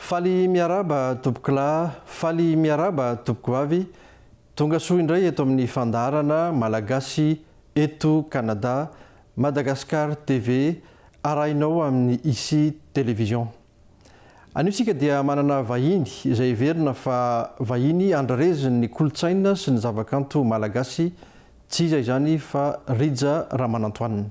Faly miarahaba tompokolahy, faly miarahaba tompokovavy, tonga soa indray eto amin'ny fandaharana Malagasy eto Canada, Madagascar TV, arahinao amin'ny Ici Télévision. Anio isika dia manana vahiny izay heverina fa vahiny andrarezin'ny kolontsaina sy ny zavakanto malagasy, tsy iza izany fa Rija Ramanantoanina.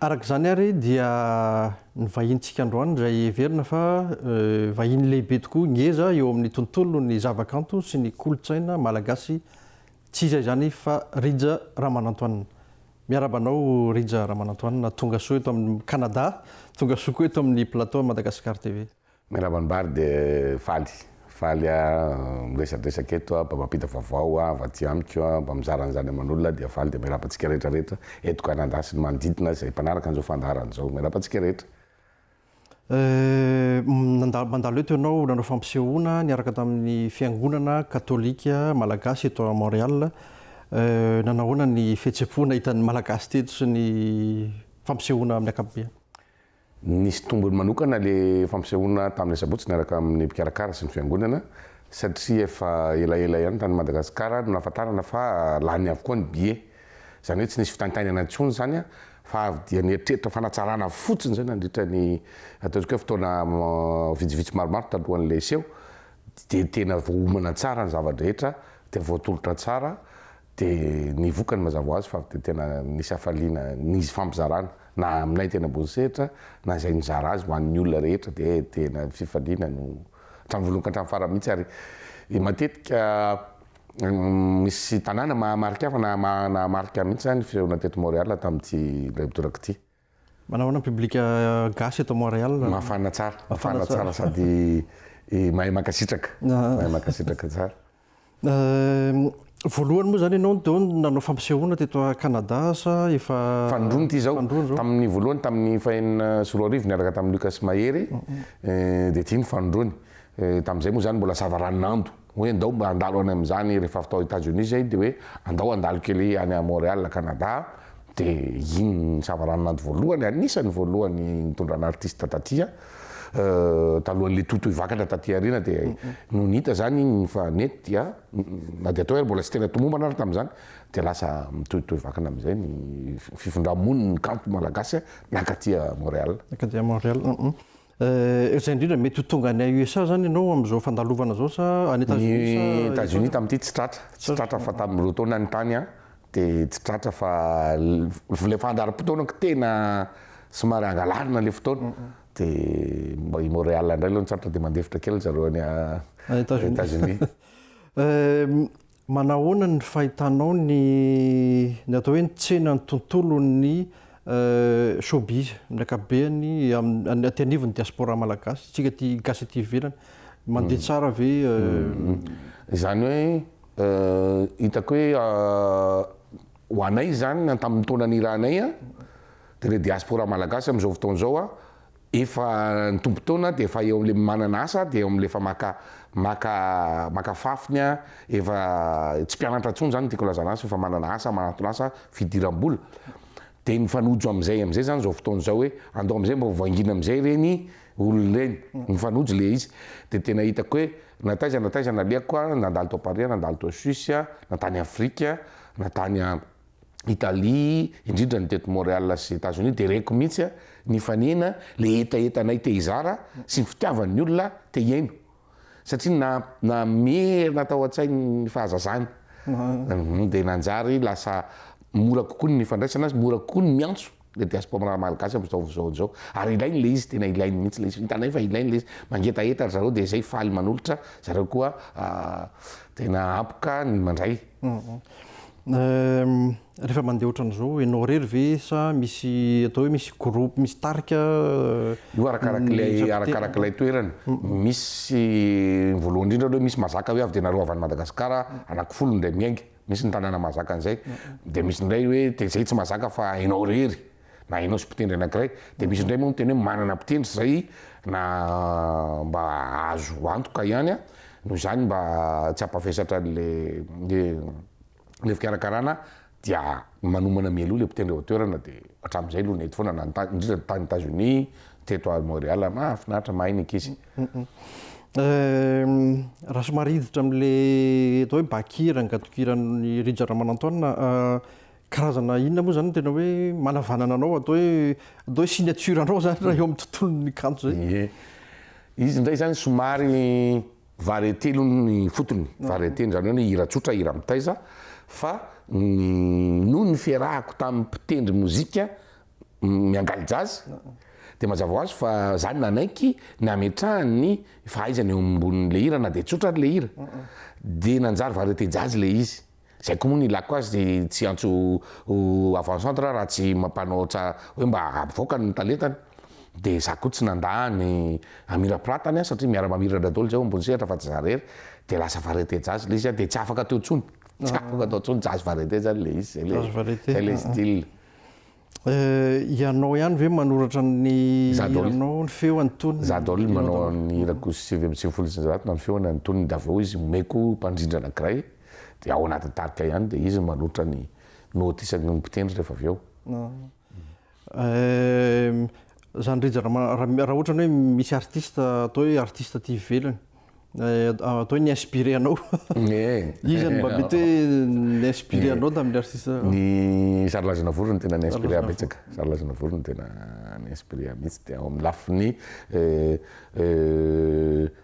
Araka izany ary dia ny vahinintsika androany izay heverina fa vahiny lehibe tokoa, ngeza eo amin'ny tontolon'ny zavakanto sy ny kolontsaina malagasy Tsy iza izany fa Rija Ramanantoanina. Miarahaba anao Rija Ramanantoanina, tonga soa eto amin'ny Canada, tonga soa koa eto amin'ny plateau Madagascar TV. Miarahaba an'i Bary dia faly, faly aho miresadresaka eto mba mampita vaovao avy aty amiko mba mizara an'izany aman'olona dia faly dia miarahaba antsika rehetra rehetra eto Canada sy ny manodidina izay mpanaraka an'izao fandaharana izao. Miarahaba antsika rehetra. Nandalo eto ianao nanao fampisehoana niaraka tamin'ny fiangonana katolika malagasy eto Montréal. Nanahoana ny fihetseham-po nahita ny Malagasy teto sy ny fampisehoana amin'ny ankapobeny? Nisy tombony manokana ilay fampisehoana tamin'ny asabotsy niaraka amin'ny mpikarakara sy ny fiangonana satria efa elaela ihany tany Madagasikara no nahafantarana fa lany avokoa ny billet. Izany hoe tsy nisy fitaintainana intsony izany fa avy dia nieritreritra fanatsarana fotsiny izay nandritra ny ataontsika hoe fotoana vitsivitsy maromaro talohan'ilay seho dia tena voaomana tsara ny zava-drehetra dia voatolotra tsara dia ny vokany mazava ho azy fa avy dia tena nisy hafaliana nisy fampizarana na aminay teny ambony sehatra na izay nizara azy ho an'ny olona rehetra dia tena fifaliana no hatramin'ny voalohany ka hatramin'ny farany mihitsy ary matetika Misy tanàna mahamarika hafa na nahamarika mihitsy ahy ny fisehoana teto Montréal tamin'ity indray mitoraka ity. Manao ahoana ny public gasy eto Montréal? Mafana tsara, mafana tsara sady mahay mankasitraka, mahay mankasitraka tsara. Voalohany moa izany ianao teo nanao fampisehoana teto Canada sa efa. Fanindroany ity izao. Tamin'ny voalohany tamin'ny fahenina sy 2000 niaraka tamin'i Lucas Mahery dia ity ny fanindroany. Tamin'izay moa izany mbola savaranonando. Hoe andao mba handalo any amin'izany rehefa avy tao Etats Unis zay dia hoe andao handalo kely any à Montréal Canada dia iny ny savaranonando voalohany anisan'ny voalohany nitondrana artiste taty talohan'le tohitohivakana taty aoriana dia nony hita zany iny fa nety dia na dia atao hoe mbola tsy tena tomombana ary tamin'izany dia lasa mitohitohivakana amin'izay ny fifindra-monin'ny kanto malagasy nankaty à Montréal. Nankaty à Montréal. Izay indrindra, mety ho tonga any USA zany ianao amin'izao fandalovana izao sa any Etats-Unis sa Ny Etats-Unis tamin'ity tsy tratra, tsy tratra fa tamin'ny roa taona ny tany an, dia tsy tratra fa ilay fandaharam-potoanako tena somary angalarina ilay fotoana, dia mba i Montréal indray aloha no tratra dia mandefitra kely ry zareo any Etats-Unis. Manahoana ny fahitanao ny ny atao hoe ny tsenan'ny tontolon'ny showbiz amin'ny ankapobeny amin'ny aty anivon'ny diaspora malagasy, isika aty gasy aty ivelany, mandeha tsara ve? Izany hoe hitako hoe ho anay izany na tamin'ny taona nirahanay dia ilay diaspora malagasy amin'izao fotoana izao Efa nitombo taona dia efa eo amin'ilay manana asa dia eo amin'ilay efa maka maka maka fafiny a, efa tsy mpianatra intsony zany no tiako ilazana azy fa efa manana asa, manantona asa, fidiram-bola. Dia mifanojo amin'izay amin'izay zany izao fotoana izao hoe andao amin'izay mba ho vangiana amin'izay ireny olona ireny, mifanojo ilay izy. Dia tena hitako hoe na taiza na taiza nalehako a, nandalo tao Paris aho, nandalo tao Suisse, na tany Afrika, na tany Italie, indrindra ny teto Montréal sy Etats-Unis dia reko mihitsy nifanena le hetahetanay te hizara sy ny fitiavan'ny olona te hihaino satria na namerina tao an-tsainy ny fahazazany dia nanjary lasa mora kokoa ny nifandraisana azy, mora kokoa ny miantso le diaspora malagasy amin'izao fotoana izao ary ilainy le izy, tena ilainy mihitsy le izy, hitanay fa ilainy le izy, mangetaheta ry zareo dia zay faly manolotra zareo koa tena ampoka ny mandray. Rehefa mandeha ohatran'izao, ianao irery ve sa misy atao hoe misy groupe, misy tarika? Io arakarak'ilay arakarak'ilay toerana. Misy ny voalohany indrindra aloha misy mahazaka hoe avy dia nareo avy any Madagasikara anankifolo indray miainga. Misy ny tanàna mahazaka an'izay. Dia misy indray hoe dia izay tsy mahazaka fa ianao irery na ianao sy mpitendry anankiray. Dia misy indray moa miteny hoe manana mpitendry izay na mba azo antoka ihany Noho izany mba tsy hampavesatra an'le le fikarakarana Dia manomana mialoha ilay mpitendry ao an-toerana dia hatramin'izay aloha nety foana na ny tany, indrindra ny tany Etats-Unis, teto à Montréal, mahafinaritra, mahay ny ankizy. Raha somary hiditra amin'ilay atao hoe bakira, angadokiran'i Rija Ramanantoanina, karazana inona moa izany no tena hoe manavanana anao, atao hoe atao hoe signature anao izany raha eo amin'ny tontolon'ny kanto izay? Ie. Izy indray izany somary Variété aloha ny fotony, variété izany hoe hira tsotra, hira mitaiza, fa ny noho ny fiarahako tamin'ny mpitendry mozika miangaly jazz dia mazava ho azy fa za nanaiky ny hametrahany ny fahaizany eo ambonin'le hira na dia tsotra ary le hira, dia nanjary variété jazz le izy. Zay koa moa ny ilako azy dia tsy hiantso avant centre raha tsy mampanao tsa hoe mba hampivoaka ny talentany. Dia za koa tsy nandà ny hamirapiratany aho satria miara mamiratra daholo zay ao ambony sehatra fa tsy za irery. Dia lasa variété jazz le izy dia tsy afaka teo intsony. Tsy afaka tao intsony, jazz variété zany le izy, zay le zay le style. Ianao ihany ve manoratra ny hiranao, ny feo, ny tonony? Za daholo no manao ny hirako 199 na ny feo na ny tonony dia avy eo izy omeko mpandrindra anakiray dia ao anatin'ny tarika ihany dia izy no manoratra ny note isaky ny mpitendry rehefa avy eo. Zany Rija raha ohatra ny hoe misy artiste atao hoe artiste aty ivelany atao hoe ni-inspirer anao. Iza no mba mety hoe ni-inspirer anao tamin'ny artiste? Ny Charles Aznavour no tena ni-inspirer ahy betsaka. Charles Aznavour no tena ni-inspirer ahy mihitsy dia ao amin'ny lafiny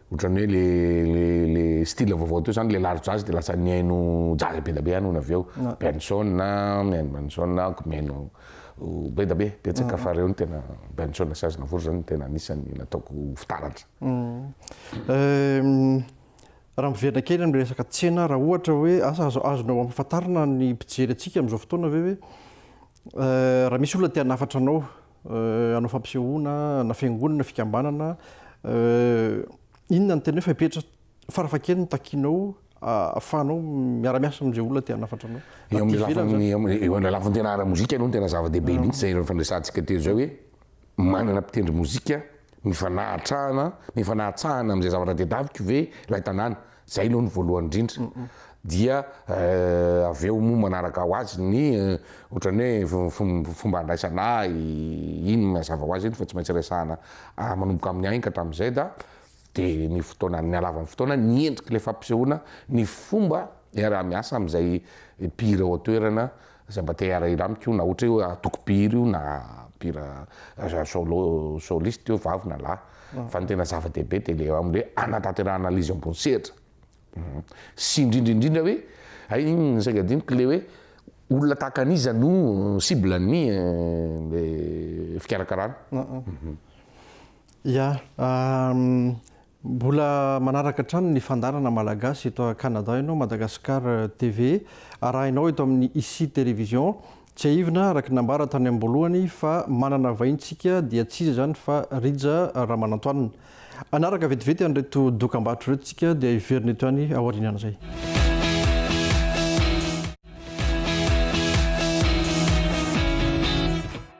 ohatran'ny hoe le le le style vaovao teo zany le laro jazz dia lasa nihaino jazz be dia be aho nony avy eo. Benson, mihaino Benson aho, mihaino be dia be, betsaka fa reo no tena Benson sy Aznavour zany no tena anisan'ny nataoko fitaratra. Raha miverina kely amin'ny resaka tsena, raha ohatra hoe asa azo azonao ampahafantarina ny mpijery antsika amin'izao fotoana ve hoe raha misy olona te hanafatra anao hanao fampisehoana na fiangonana, fikambanana, inona no tena hoe fepetra farafahakeliny takianao ahafahanao miara-miasa amin'izay olona te hanafatra anao? Eo amin'ny lafiny eo amin'ny lafiny tena ara-mozika aloha no tena zava-dehibe mihitsy izay efa niresahantsika teo izay hoe manana mpitendry mozika Mifanahatrahana, mifanahatsahana amin'izay zavatra tedaviko ve ilay tanàna? Izay aloha no voalohany indrindra. Dia avy eo moa manaraka ho azy ny ohatran'ny hoe fomba andraisana ahy, iny mazava ho azy iny fa tsy maintsy resahana manomboka amin'ny ahy ka hatramin'izay da dia ny fotoana, ny halavan'ny fotoana, ny endrik'ilay fampisehoana, ny fomba iaraha-miasa amin'izay mpihira ao an-toerana Izay mba te hiara-hira amiko io na ohatra hoe antoko mpihira io na mpihira solo soliste io vavy na lahy. Fa ny tena zava-dehibe dia le amin'ny hoe hanatanterahana ilay izy ambony sehatra. Sy indrindra indrindra hoe hay iny no saika adinoko le hoe olona tahaka an'iza no cible ny le fikarakarana. Ya, Mbola manaraka hatrany ny fandaharana Malagasy eto Canada ianao, Madagascar TV, arahinao eto amin'ny Ici Télévision. Tsiahivina, araka ny nambara tany am-boalohany fa manana vahiny tsika dia tsy iza izany fa Rija Ramanantoanina. Hanaraka vetivety an'ireto dokambarotra ireto tsika dia hiverina eto ihany aorianan'izay.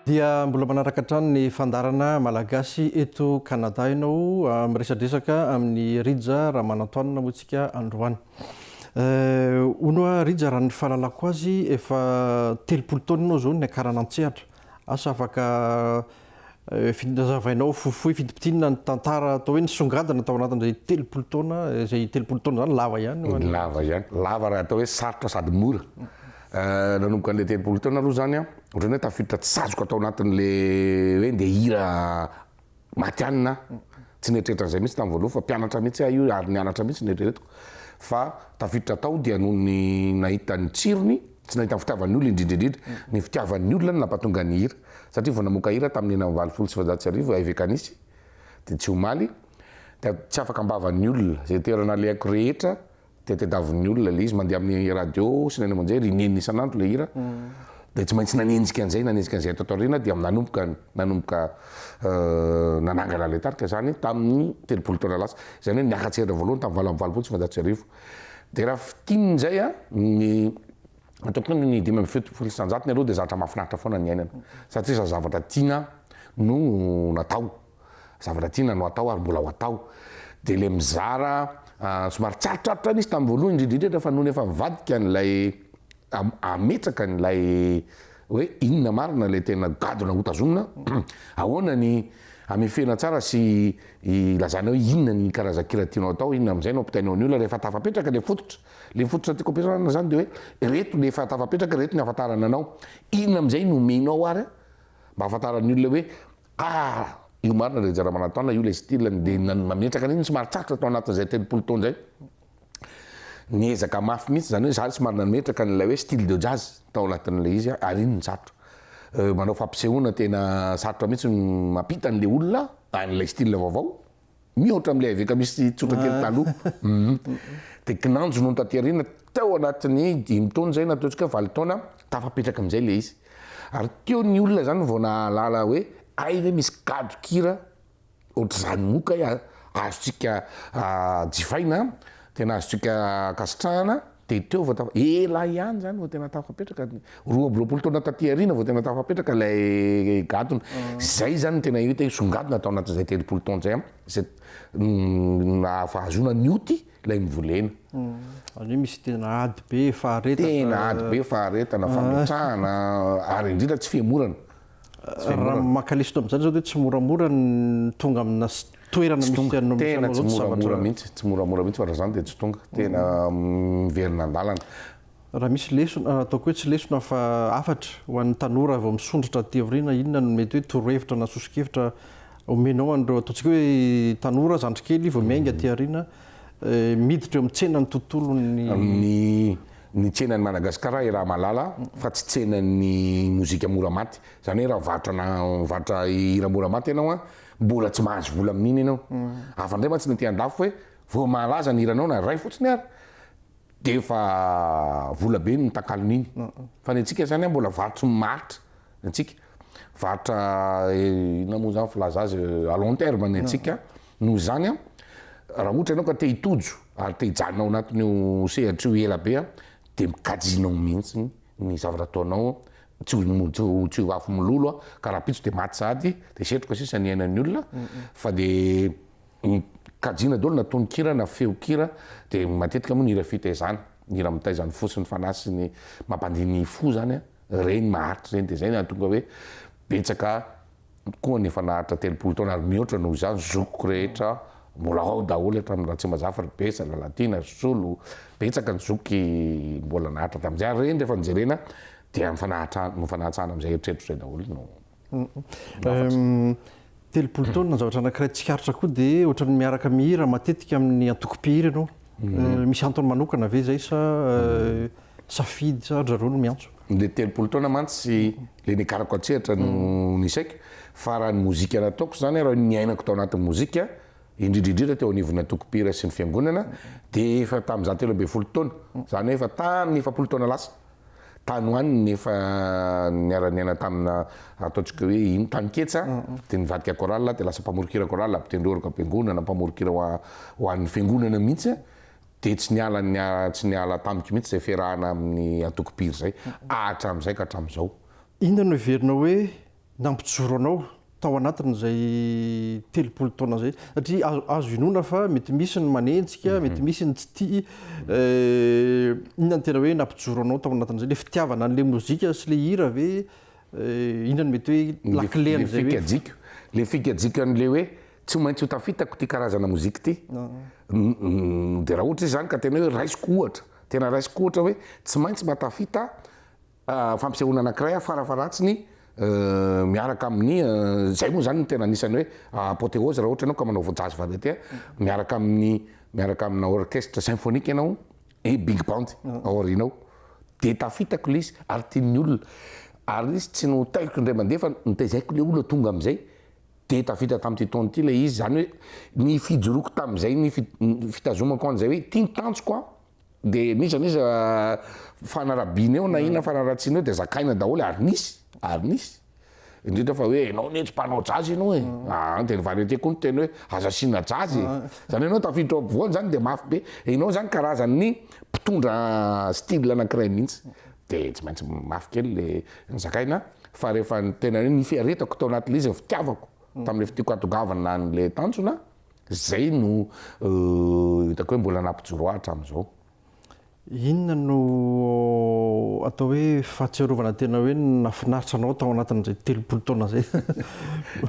Dia mbola manaraka hatrany ny fandaharana Malagasy eto Canada ianao, miresadresaka amin'i Rija Ramanantoanina moa tsika androany. Hono hoa Rija, raha ny fahalalako azy efa 30 taona ianao izao niakarana an-tsehatra. Asa afaka nazavainao fohifohy fintimpitinina ny tantara atao hoe nisongadina tao anatin'izay 30 taona, izay 30 taona izany lava ihany ho an'ny. Lava ihany, lava raha atao hoe sarotra sady mora. Nanomboka an'ilay 30 taona aloha izany aho, ohatran'ny hoe tafiditra tsy sazoko tao anatin'le hoe ndeha hihira matihanina aho. Tsy nieritreritra an'izay mihitsy tamin'ny voalohany fa mpianatra mihitsy aho io ary nianatra mihitsy no eritreretiko. Fa tafiditra tao dia noho ny nahita ny tsirony sy nahita ny fitiavan'ny olona indrindra indrindra. Ny fitiavan'ny olona no nampatonga ny hira. Satria vao namoaka hira tamin'ny 1986 AEVK Nice dia tsy omaly dia tsy afaka am-bavan'ny olona. Izay toerana alehako rehetra Dia tediavin'ny olona ilay izy, mandeha amin'ny radio sy ny haino aman-jery, inenina isan'andro ilay hira. Dia tsy maintsy nanenjika an'izay, nanenjika an'izay tato aoriana dia nanomboka nanomboka nanangana ilay tarika izany tamin'ny 30 taona lasa. Izany hoe niaka-tsehatra voalohany tamin'ny 1988. Dia raha fintinina izay an, ny ataoko hoe ny 75% aloha dia zavatra mahafinaritra foana ny iainana. Satria zavatra tiana no natao. Zavatra tiana no atao ary mbola ho atao. Dia ilay mizara somary tsarotsarotra ihany izy tamin'ny voalohany indrindra indrindra fa nony efa nivadika an'ilay hametraka an'ilay hoe inona marina ilay tena gadona hotazomina, ahoana ny hamefena tsara sy hilazana hoe inona ny karazan-kira tianao atao, inona amin'izay no ampitainao ny olona rehefa tafapetraka ilay fototra. Ilay fototra tiako ampiasana izany dia hoe ireto ilay efa tafapetraka, ireto ny ahafantarana anao, inona amin'izay no omenao ary mba ahafantaran'ny olona hoe ah io marina ilay Rija-Ramanantoanina, io ilay style-ny, dia mametraka an'iny somary sarotra tao anatin'izay 30 taona izay. Niezaka mafy mihitsy izany hoe za somary nametraka an'ilay hoe style de jazz tao anatin'ilay izy ary iny no sarotra. Manao fampisehoana tena sarotra mihitsy ny mampita an'ilay olona an'ilay style vaovao mihoatra amin'ilay eveka misy tsotra kely taloha. Dia kinanjo nony taty aoriana tao anatin'ny dimy taona izay na ataontsika hoe valo taona tafapetraka amin'izay ilay izy. Ary teo ny olona izany vao nahalala hoe hay ve misy gadon-kira Ohatr'izany moa kay azontsika jifaina, tena azontsika ankasitrahana, dia teo vao tafa, ela ihany izany vao tena tafapetraka, 22 taona taty aoriana vao tena tafapetraka ilay gadona. Izay izany no tena hita hoe songadina tao anatin'izay 30 taona izay, izay nahafahazoana nioty ilay novolena. Izany hoe misy tena ady be faharetana. Tena ady be faharetana, fametrahana ary indrindra tsy fihemorana. Raha maka lesona amin'izany zao dia tsy moramora ny tonga amina toerana misy anao misy anao zao tsy zavatra. Mihitsy, tsy moramora mihitsy fa raha izany dia tsy tonga. Tena miverina an-dalana. Raha misy lesona, ataoko hoe tsy lesona fa hafatra ho an'ny tanora vao misondrotra aty aoriana, inona no mety hoe torohevitra na soso-kevitra omenao an'ireo ataontsika hoe tanora zandrikely vao miainga aty aoriana miditra eo amin'ny tsenan'ny tontolon'ny. Ny ny tsenan'i Madagasikara i Ramalala fa tsy tsenan'ny mozika mora maty. Izany hoe raha mivarotra na mivarotra hira mora maty ianao an, mbola tsy mahazo vola amin'iny ianao. Hafa indray mantsy ny aty andafy hoe vao mahalaza ny hiranao na iray fotsiny ary dia efa vola be ny takalon'iny. Fa ny antsika izany an mbola varotry ny maharitra ny antsika. Varotra inona moa izany filaza azy à long terme ny antsika. Noho izany an, raha ohatra ianao ka te hitojo ary te hijanona ao anatin'io sehatra io ela be an, dia mikajinao mihitsy ny zavatra ataonao, tsy ho tsy ho tsy ho afo mololo an, ka rahampitso dia maty sahady, dia setroka sisa ny iainan'ny olona, fa dia kajiana daholo na tononkira na feonkira, dia matetika moa ny hira fitaizana, ny hira mitaiza ny fo sy ny fanahy sy ny mampandihy ny fo izany an, ireny maharitra ireny, dia izay no hahatonga hoe betsaka koa ny efa naharitra 30 taona ary mihoatra noho izany, zokiko rehetra mbola ao daholo hatramin'ny Ratsimbazafy, ry Besa, Lalatiana, ry Solo, betsaka ny zoky mbola naharitra tamin'izay ary ireny rehefa nojerena dia mifanahatra mifanahantsahana amin'izay eritreritro izay daholo no hafatra. 30 taona, ny zavatra anankiray tsikaritra koa dia ohatran'ny miaraka mihira matetika amin'ny antoko mpihira ianao. Misy antony manokana ve izay sa safidy sa ry zareo no miantso? Le 30 taona mantsy le niakarako an-tsehatra no nisaiko fa raha ny mozika nataoko zany raha ny niainako tao anatin'ny mozika indrindra indrindra teo anivon'ny antoko mpihira sy ny fiangonana dia efa tamin'izaho 13 taona zany hoe efa tamin'ny 40 taona lasa tany ho any ny efa niara-niaina tamina ataontsika hoe ino taninketsa dia nivadika chorale dia lasa mpamoron-kira chorale mpitendry orga am-piangonana mpamoron-kira ho an'ny fiangonana mihitsy Dia tsy niala tsy niala tamiko mihitsy izay fiarahana amin'ny antoko mpihira izay hatramin'izay ka hatramin'izao. Inona no heverinao hoe nampijoro anao tao anatin'izay 30 taona izay? Satria azo azo inoana fa mety misy ny manenjika, mety misy ny tsy tia. Inona no tena hoe nampijoro anao tao anatin'izay? Ilay fitiavana an'ilay mozika sy ilay hira ve? Inona no mety hoe lakile an'izay hoe. Le fikajiko, le fikajiko an'ilay hoe Tsy maintsy ho tafitako ity karazana mozika ity. Dia raha ohatra izy izany ka tena hoe raisiko ohatra, tena raisiko ohatra hoe tsy maintsy mba tafita fampisehoana anankiray aho farafaharatsiny miaraka amin'ny, izay moa izany no tena anisan'ny hoe apothéose raha ohatra ianao ka manao jazz variété, miaraka amin'ny miaraka amina orchestre symphonique ianao et big band ao aoriana ao. Dia tafitako ilay izy ary tian'ny olona. Ary ilay izy tsy notairiko indray mandeha fa notezaiko ilay olona tonga amin'izay. Dia tafita tamin'ity taona ity ilay izy, izany hoe ny fijoroako tamin'izay, ny fitazomako an'izay hoe ity ny tanjoko an, dia n'iza n'iza fanarabiana eo na inona fanaratsiana eo dia zakaina daholo ary nisy, ary nisy. Indrindra fa hoe ianao anie tsy mpanao jazz ianao e, aa dia ny variété koa niteny hoe aza asiana jazz e, izany hoe ianao tafiditra ao ampovoany izany dia mafy be, ianao izany karazan'ny mpitondra style anankiray mihitsy, dia tsy maintsy mafy kely ilay nozakaina. Fa rehefa ny tena hoe ny fiaretako tao anatin'ilay izy, ny fitiavako tamin'ilay fitiako hahatongavana an'ilay tanjona, izay no hitako hoe mbola nampijoro ahy hatramin'izao. Inona no atao hoe fahatsiarovana tena hoe nahafinaritra anao tao anatin'izay 30 taona izay?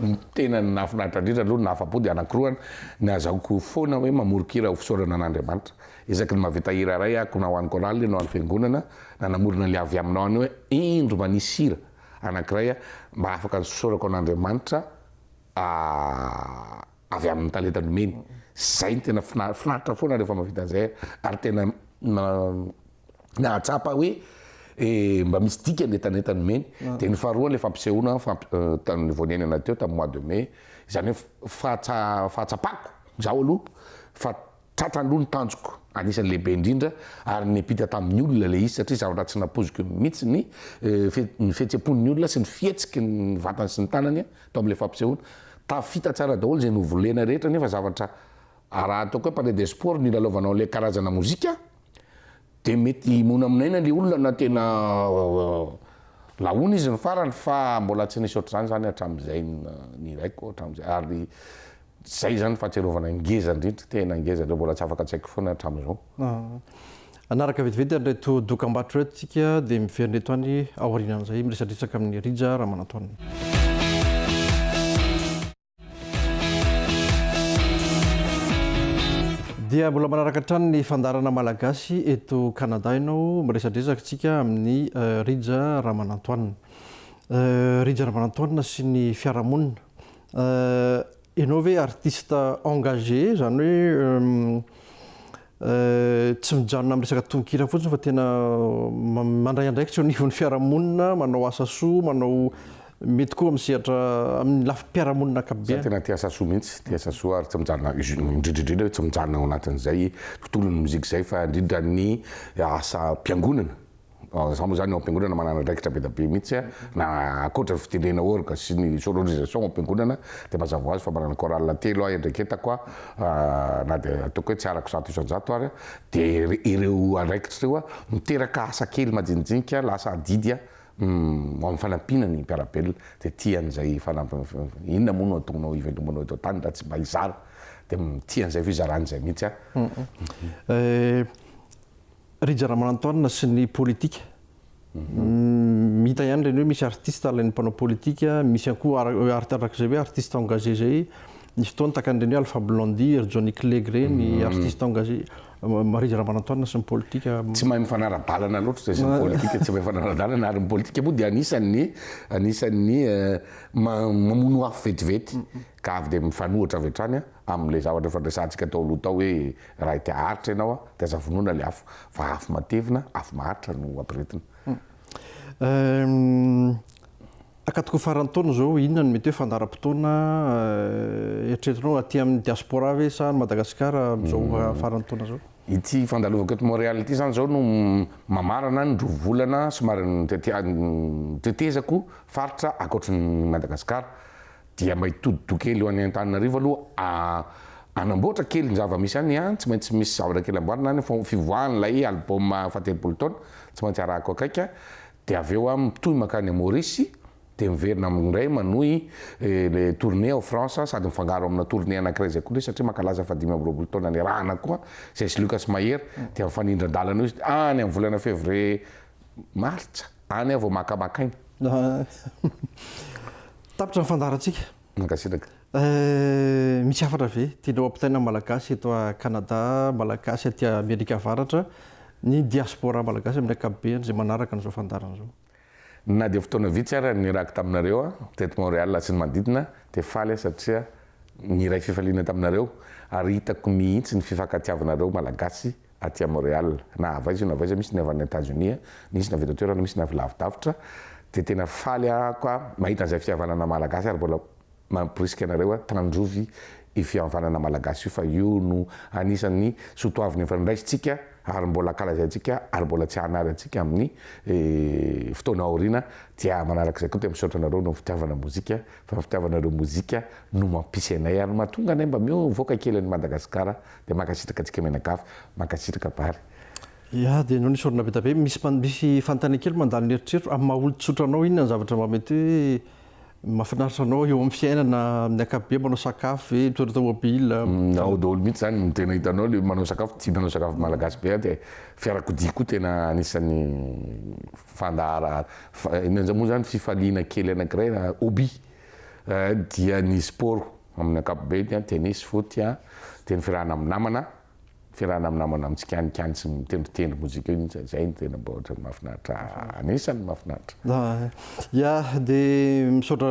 Ny tena nahafinaritra indrindra aloha, nahafa-po dia anankiroa, ny azahoako foana hoe mamoron-kira ho fisaorana an'Andriamanitra. Isaky ny mahavita hira iray aho, na ho an'ny chorale na ho an'ny fiangonana, na namorona ilay avy aminao any hoe indro mba nisy hira anankiray mba afaka nisaorako an'Andriamanitra avy amin'ny talenta nomeny. Zay no tena finaritra foana rehefa mahavita an'izay ary tena nahatsapa hoe mba misy dikany le talenta nomeny. Dia ny faharoa le fampisehoana tamin'ny vao niainana teo tamin'ny mois de mai, izany hoe fahatsapako izaho aloha fa Tratra aloha ny tanjoko, anisan'ny lehibe indrindra ary niampita tamin'ny olona ilay izy satria zavatra tsy nampoiziko mihitsy ny ny fihetseham-pon'ny olona sy ny fihetsiky ny vatany sy ny tanany tao amin'ilay fampisehoana. Tafita tsara daholo izay novolena rehetra nefa zavatra raha ataoko hoe palais des sports no ilalaovanao an'ilay karazana mozika dia mety himonamonaina ilay olona na tena lahoana izy ny farany fa mbola tsy nisy ohatr'izany izany hatramin'izay niraiko hatramin'izay ary Zay zany fahatsiarovana ngeza indrindra, tena ngeza indrindra, mbola tsy afaka an-tsaiko foana hatramin'izao. Hanaraka vetivety an'ireto dokambarotra ireto tsika dia miverina eto any aorianan'izay miresadresaka amin'i Rija Ramanantoanina. Dia mbola manaraka hatrany ny fandaharana Malagasy eto Canada ianao, miresadresaka tsika amin'i Rija Ramanantoanina. Rija Ramanantoanina sy ny fiarahamonina. Ianao ve artiste engagé, izany hoe tsy mijanona amin'ny resaka tononkira fotsiny fa tena mandray andraikitra eo anivon'ny fiarahamonina, manao asa soa, manao mety koa amin'ny sehatra amin'ny lafim-piarahamonina ankapobeny? Za tena tia asa soa mihitsy, tia asa soa ary tsy mijanona, indrindra indrindra hoe tsy mijanona ao anatin'izay tontolon'ny mozika izay fa indrindra ny asam-piangonana. Za moa zany ao am-piangonana manana andraikitra be dia be mihitsy na ankoatra ny fitendrena orgue sy ny sonorisation ao am-piangonana dia mazava ho azy fa manana chorale telo aho iandraiketako na dia ataoko hoe tsy arako 100% ary dia ireo andraikitra ireo miteraka asa kely majinijinika lasa adidy ho amin'ny fanampiana ny mpiara-belona dia tia an'izay fanampiana inona moa no ataonao hivelomanao eto an-tany raha tsy mba hizara dia tia an'izay fizarana izay mihitsy aho. Rija Ramanantoanina sy ny politika. Hita ihany ireny hoe misy artiste alain'ny mpanao politika, misy ihany koa araka izay hoe artiste engagé izay, nisy fotoana tahaka an'ireny hoe Alpha Blondy, ry Johnny Clegg ireny, artiste engagé. Rija Ramanantoanina sy ny politika. Tsy mahay mifanara-dalana loatra izay sy ny politika, tsy mahay mifanara-dalana ary ny politika moa dia anisan'ny anisan'ny mamono afo vetivety ka avy dia mifanohitra avy hatrany amin'ilay zavatra efa noresahantsika tao aloha tao hoe Raha te haharitra ianao dia aza vonoina ilay afo fa afo matevina, afo maharitra no ampirehetina. Ankatoky ny faran'ny taona izao, inona no mety hoe fandaharam-potoana eritreretinao aty amin'ny diaspora ve sa any Madagasikara amin'izao faran'ny taona izao? Ity fandalovako eto Montréal ity izany izao no mamarana ny roa volana somary nitetezako faritra ankoatry ny Madagasikara. Dia mba hitodi-doha kely ho any Antananarivo aloha hanamboatra kely ny zava-misy any an, tsy maintsy misy zavatra kely amboarina any fa fivoahan'ilay album faha-telopolo taona tsy maintsy arahako akaiky dia avy eo aho mitohy mankany Maurice dia miverina indray manohy le tournée ao France sady mifangaro amina tournée anankiray izay koa ilay izy satria mankalaza faha-25 taona niarahana koa izay sy Lucas Mahery dia mifanindran-dalana eo izy any amin'ny volana février martsa any aho vao makamaka aina. Tapitra ny fandaharantsika. Mankasitraka. Misy hafatra ve tianao ampitaina amin'ny Malagasy eto Canada, Malagasy aty Amerika Avaratra, ny diaspora Malagasy amin'ny ankapobeny izay manaraka an'izao fandaharana izao? Na dia fotoana vitsy ara ny niarahako taminareo teto Montréal sy ny manodidina dia faly aho satria niray fifaliana taminareo ary hitako mihitsy ny fifankatiavanareo Malagasy aty à Montréal na avy aiza io na avy aiza, misy ny avy any Etazonia, misy ny avy eto an-toerana, misy ny avy lavidavitra, dia tena faly aho ka mahita an'izay fihavanana malagasy ary mbola mamporisika anareo aho tandrovy io fihavanana malagasy io fa io no anisan'ny soatoavina efa noraisintsika ary mbola ankalazaintsika ary mbola tsy hanary antsika amin'ny fotoana aoriana, dia manarak'izay koa dia misaotra anareo noho ny fitiavana mozika fa ny fitiavanareo mozika no mampisy anay ary mahatonga anay mba mivoaka kely an'i Madagasikara Dia mankasitraka antsika mianakavy, mankasitraka Bary. Ya, dia ianao nisaorana be dia be. Misy misy fanontaniana kely mandalo ny eritreritro, amin'ny maha olon-tsotra anao, inona ny zavatra mba mety hoe mahafinaritra anao eo amin'ny fiainana amin'ny ankapobeny, manao sakafo ve, mitondra tomobile? Ao daholo mihitsy zany no tena hitanao le manao sakafo, tia manao sakafo malagasy be aho dia fiarakodia koa tena anisan'ny fandahara, inona moa zany fifaliana kely anankiray na hobby dia ny sport amin'ny ankapobeny an, tennis, foot an, dia ny fiarahana amin'ny namana. Fiarahana amin'ny namana mitsikanikany sy mitendritendry mozika io mihitsy, izay no tena mba ohatran'ny mahafinaritra, anisan'ny mahafinaritra. Ya, dia misaotra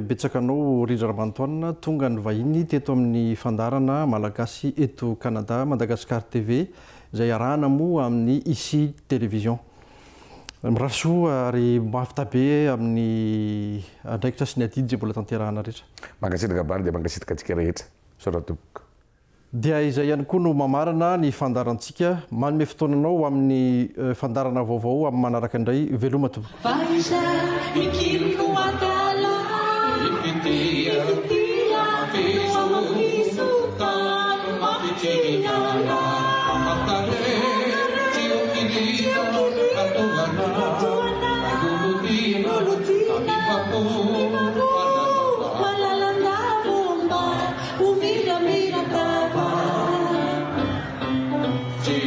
betsaka anao Rindra Ramantoanina tonga nivahiny teto amin'ny fandaharana Malagasy eto Canada, Madagascar TV, izay arahana moa amin'ny Ici Télévision. Mirary soa ary mahavita be amin'ny andraikitra sy ny adidy izay mbola tanterahana rehetra. Mankasitraka Bary dia mankasitraka antsika rehetra. Misaotra tompoko. Dia izay ihany koa no mamarana ny fandaharantsika. Manome fotoana anao ho amin'ny fandaharana vaovao amin'ny manaraka indray. Veloma tompoko. Fa izay mikiry ho adala. Ny fitia hamafiso tano mampitsilala. Mampakarena tsy ho kiliana katoana Lolotiana amifapo malalandava. Ho miramira tava. Tsy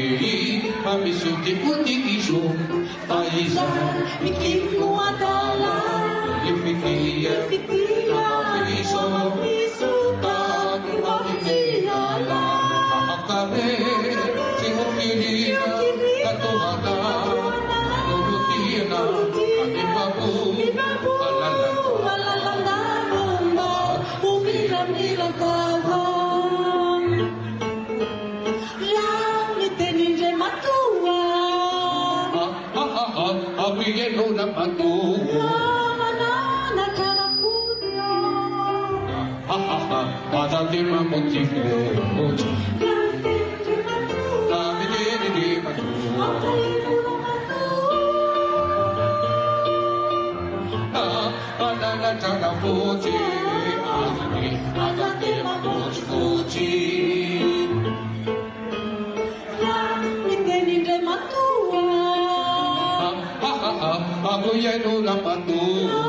mba misy odimpody izo fa izay mikiry no adala. Ny fitia hamafiso tany mampitsilala. Mampakare tsy ho kirina ka tohana lolotiana anefa ho malalandava mba ho miramiran-tava. Raha miteny indray matoa. Aorianao ramatoa. Mananatra rafotsy ô. Aza dia mamotsifotsy. Raha miteny indray matoa. Raha miteny indray matoa. Ampaheno ramatoa. Mananatra rafotsy. Aza dia mamotsifotsy. Raha miteny indray matoa. Aorianao ramatoa.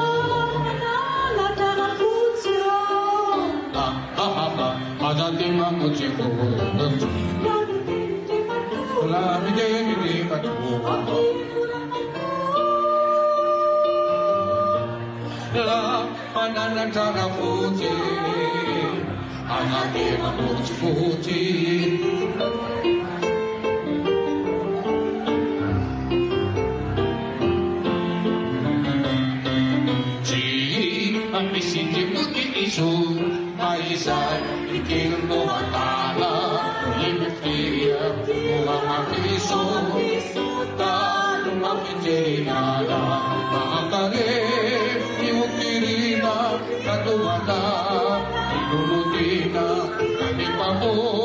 Mananatra rafotsy ô. Aza dia mamotsifotsy. Raha miteny indray matoa. Raha miteny indray matoa. Ampaheno ramatoa. Raha mananatra rafotsy. Aza dia mamotsifotsy. Tsy misy dimoty izo fa izay kely no adala. Ny mitia no hamafiso tano mampitsilala. Mankare ny ho kirina ka tohana ny lolotiana ka ny mpamono.